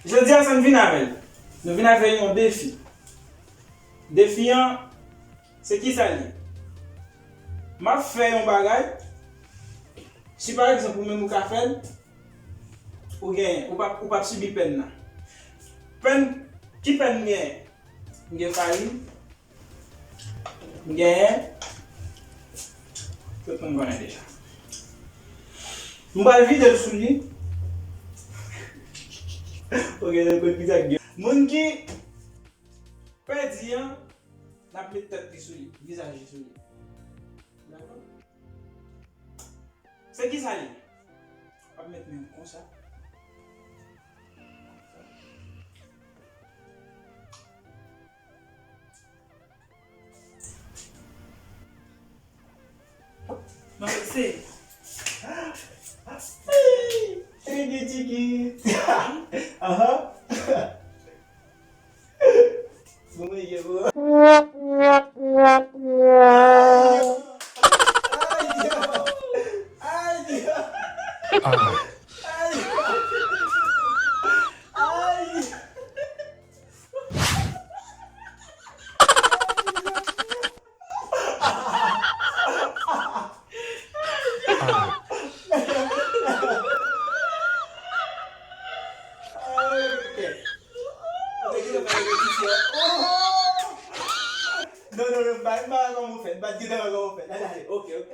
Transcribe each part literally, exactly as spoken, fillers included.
Jodi a, sa n vin avè l. Nou vin avè yon defi. Defi an, se kisa l ye? M ap fè yon bagay, si pa egzanp ou menm ou ka fè l, ou genyen, ou p ap, ou p ap sibi pèn nan. Pèn, ki pèn m genyen? M gen farin, m genyen, tout moun konnen deja. M pral vide l sou li. Ok, nou konn ki sa k gen. Moun ki pèdi an, n ap met tèt li sou li, vizaj li sou li. Dakò? Se kisa li ye? W ap met men w konsa. Mwen se. Tchiki, tchiki. Aha. Mwen ye, bro. Ay, Dye. Ay, Dye. Ay, Dye. Ay. Ay. Non, non, non, m pa, m pa wè kòman w fè, m pa t gentan wè kòman w fè. Gade, gade, ok, ok.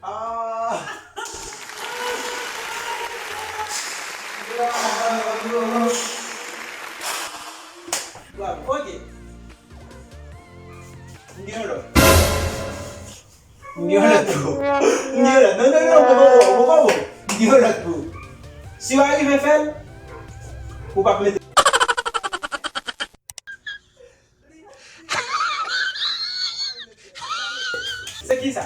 Ah. Bravo, ok. M gen yon lòt. M gen yon lòt pou ou. M gen yon lòt. Non, non, non, poko bon, poko bon. M gen yon lòt pou ou. Si w arive fè l, ou p ap mete. Se kisa?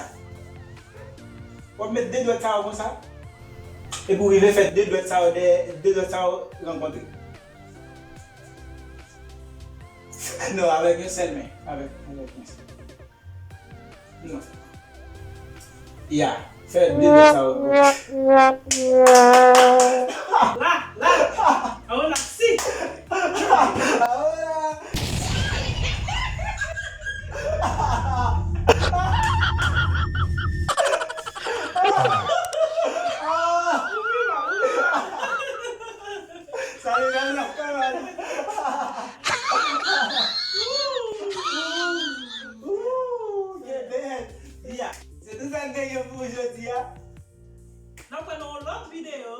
W ap met de dwèt sa yo konsa, epi w rive fè de dwèt sa yo dèyè, de dwèt sa yo rankontre. Non, avèk yon sèl men. Avèk, avèk yon sèl. Non. Ya. Fè de dwèt sa yo. La, la. Awo la, si. Awo la. Sa li la, la, la. Ooh, get that. Ya, se tout sa n te gen pou jodi a. N ap wè nan yon lòt videyo.